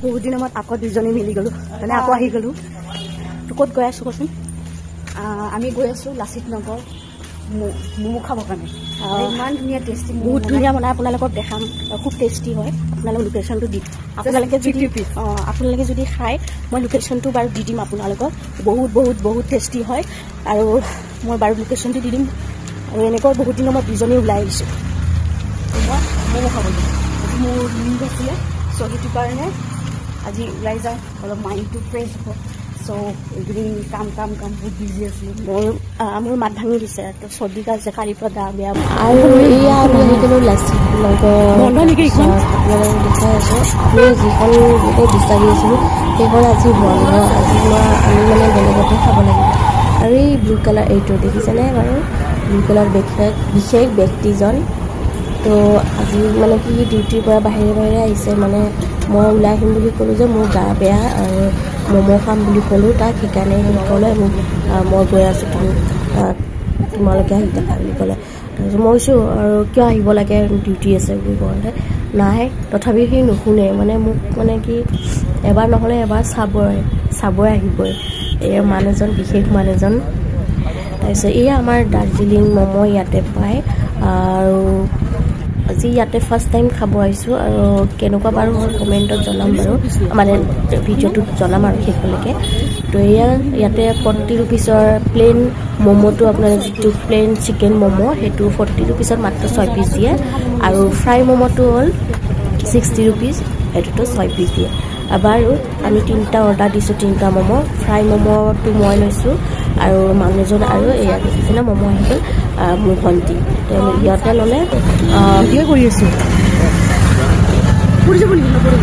বহুত দিনৰ মূৰত আকৌ দুজনী মিলি গ'লোঁ, মানে আকৌ আহি গ'লোঁ। তো ক'ত গৈ আছোঁ কচোন? আমি গৈ আছোঁ লাচিত নগৰ ম'ম' খাবৰ কাৰণে। ইমান ধুনীয়া টেষ্টি, বহুত ধুনীয়া বনাই, আপোনালোকক দেখাম, খুব টেষ্টি হয়। আপোনালোক লোকেশ্যনটো দি আপোনালোকে যদি আপোনালোকে যদি খায়, মই লোকেশ্যনটো বাৰু দি দিম আপোনালোকক। বহুত বহুত বহুত টেষ্টি হয় আৰু মই বাৰু লোকেশ্যনটো দি দিম। আৰু এনেকৈ বহুত দিনৰ মই দুজনী ওলাই আহিছোঁ। মই ম'ম' খাব যাওঁ, এইটো মোৰ লিংক আছিলে, চ' সেইটো কাৰণে আজি ওলাই যাওঁ, অলপ মাইণ্ডটো ফ্ৰেছ হ'ব। চ' এইকেইদিন কাম কাম কাম বহুত বিজি আছিলোঁ। মোৰ মাত ভাঙি দিছে, তো চৰ্দি কাহ কালিৰ পৰা গা বেয়া। আৰু এয়া আমি আহি গ'লোঁ লাচিত নগৰ, আপোনালোকক দেখুৱাই আছোঁ। আমি যিখন বিচাৰি আছিলোঁ সেইখন আজি বন্ধ। আজি মই আমি মানে বেলেগতে খাব লাগিব। আৰু এই ব্লু কালাৰ এইটো দেখিছেনে বাৰু, ব্লু কালাৰ বিশেষ ব্যক্তিজন। তো আজি মানে কি ডিউটিৰ পৰা বাহিৰে বাহিৰে আহিছে, মানে মই ওলাই আহিম বুলি ক'লোঁ যে মোৰ গা বেয়া আৰু ম'ম' খাম বুলি ক'লোঁ তাক, সেইকাৰণে সি ক'লে মোক মই গৈ আছোঁ, তুমি তোমালোকে আহি থাকা বুলি ক'লে। তাৰপিছত মই কৈছোঁ আৰু কিয় আহিব লাগে, ডিউটি আছে বুলি কওঁতে নাই, তথাপি সি নুশুনে, মানে মোক মানে কি এবাৰ নহ'লে এবাৰ চাবই আহিবই। এই মানুহজন বিশেষ মানুহজন। তাৰপিছত এয়া আমাৰ দাৰ্জিলিং ম'ম' ইয়াতে পায় আৰু আজি ইয়াতে ফাৰ্ষ্ট টাইম খাব আহিছোঁ। আৰু কেনেকুৱা বাৰু হ'ল কমেণ্টত জনাম বাৰু, মানে ভিডিঅ'টোত জনাম আৰু শেষলৈকে। তো এয়া ইয়াতে 40 ৰুপিছৰ প্লেইন ম'ম'টো, আপোনাৰ যিটো প্লেইন চিকেন ম'ম' সেইটো 40 ৰুপিছত মাত্ৰ 6 পিচ দিয়ে। আৰু ফ্ৰাই ম'ম'টো হ'ল 60 ৰুপিজ, সেইটোতো 6 পিচ দিয়ে। বাৰু আমি 3টা অৰ্ডাৰ দিছোঁ, 3টা ম'ম'। ফ্ৰাই ম'ম'টো মই লৈছোঁ আৰু মানুহজন, আৰু এয়া দেখিছেনে ম'ম' আহি গ'ল, মোৰ ভণ্টি তেওঁলোক ইয়াতে ল'লে। ভিডিঅ' কৰি আছোঁ, পৰি যাব নেকি? নপৰিব।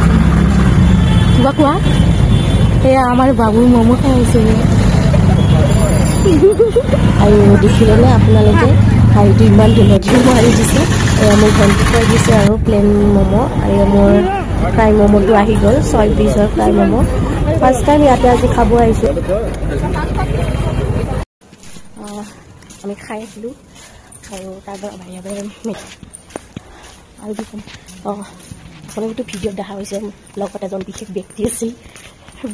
কিবা কোৱা? এয়া আমাৰ বাবু ম'ম' খাই আছে। আৰু দেখিলেনে আপোনালোকে হাঁহিটো ইমান ধুনীয়াকৈ মাৰি দিছে। এয়া মোৰ ভণ্টি খুৱাই দিছে আৰু প্লেইন ম'ম'। আৰু মোৰ ফ্ৰাই ম'ম'টো আহি গ'ল, 6 পিচৰ ফ্ৰাই ম'ম'। ফাৰ্ষ্ট টাইম ইয়াতে আজি খাব আহিছোঁ। আমি খাই আহিলোঁ আৰু তাৰ পৰা বাহিৰে বাহিৰে আৰু কি ক'ম, আপোনালোকেতো ভিডিঅ'ত দেখা হৈছে লগত এজন বিশেষ ব্যক্তি আছিল।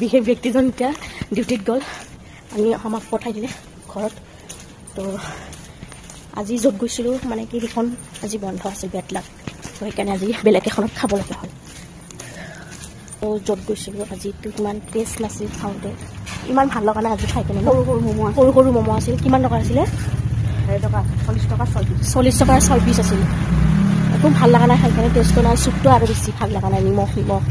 বিশেষ ব্যক্তিজন এতিয়া ডিউটিত গ'ল, আমি আমাক পঠাই দিলে ঘৰত। তো আজি য'ত গৈছিলোঁ মানে কি সেইখন আজি বন্ধ আছিল, বেড লাক, তো সেইকাৰণে আজি বেলেগ এখনত খাব লগা হ'ল। তো য'ত গৈছিলোঁ আজিতো ইমান টেষ্ট নাছিল, খাওঁতে ইমান ভাল লগা নাই আজি খাই কেনে। সৰু সৰু ম'ম', সৰু সৰু ম'ম' আছিল। কিমান টকা আছিলে? 40 টকা 6 পিচ। 40 টকাৰ 6 পিচ আছিল। একো ভাল লগা নাই খাই কেনে, টেষ্টটো নাই। চুপটো আৰু বেছি ভাল লগা নাই, নিমখ নিমখ।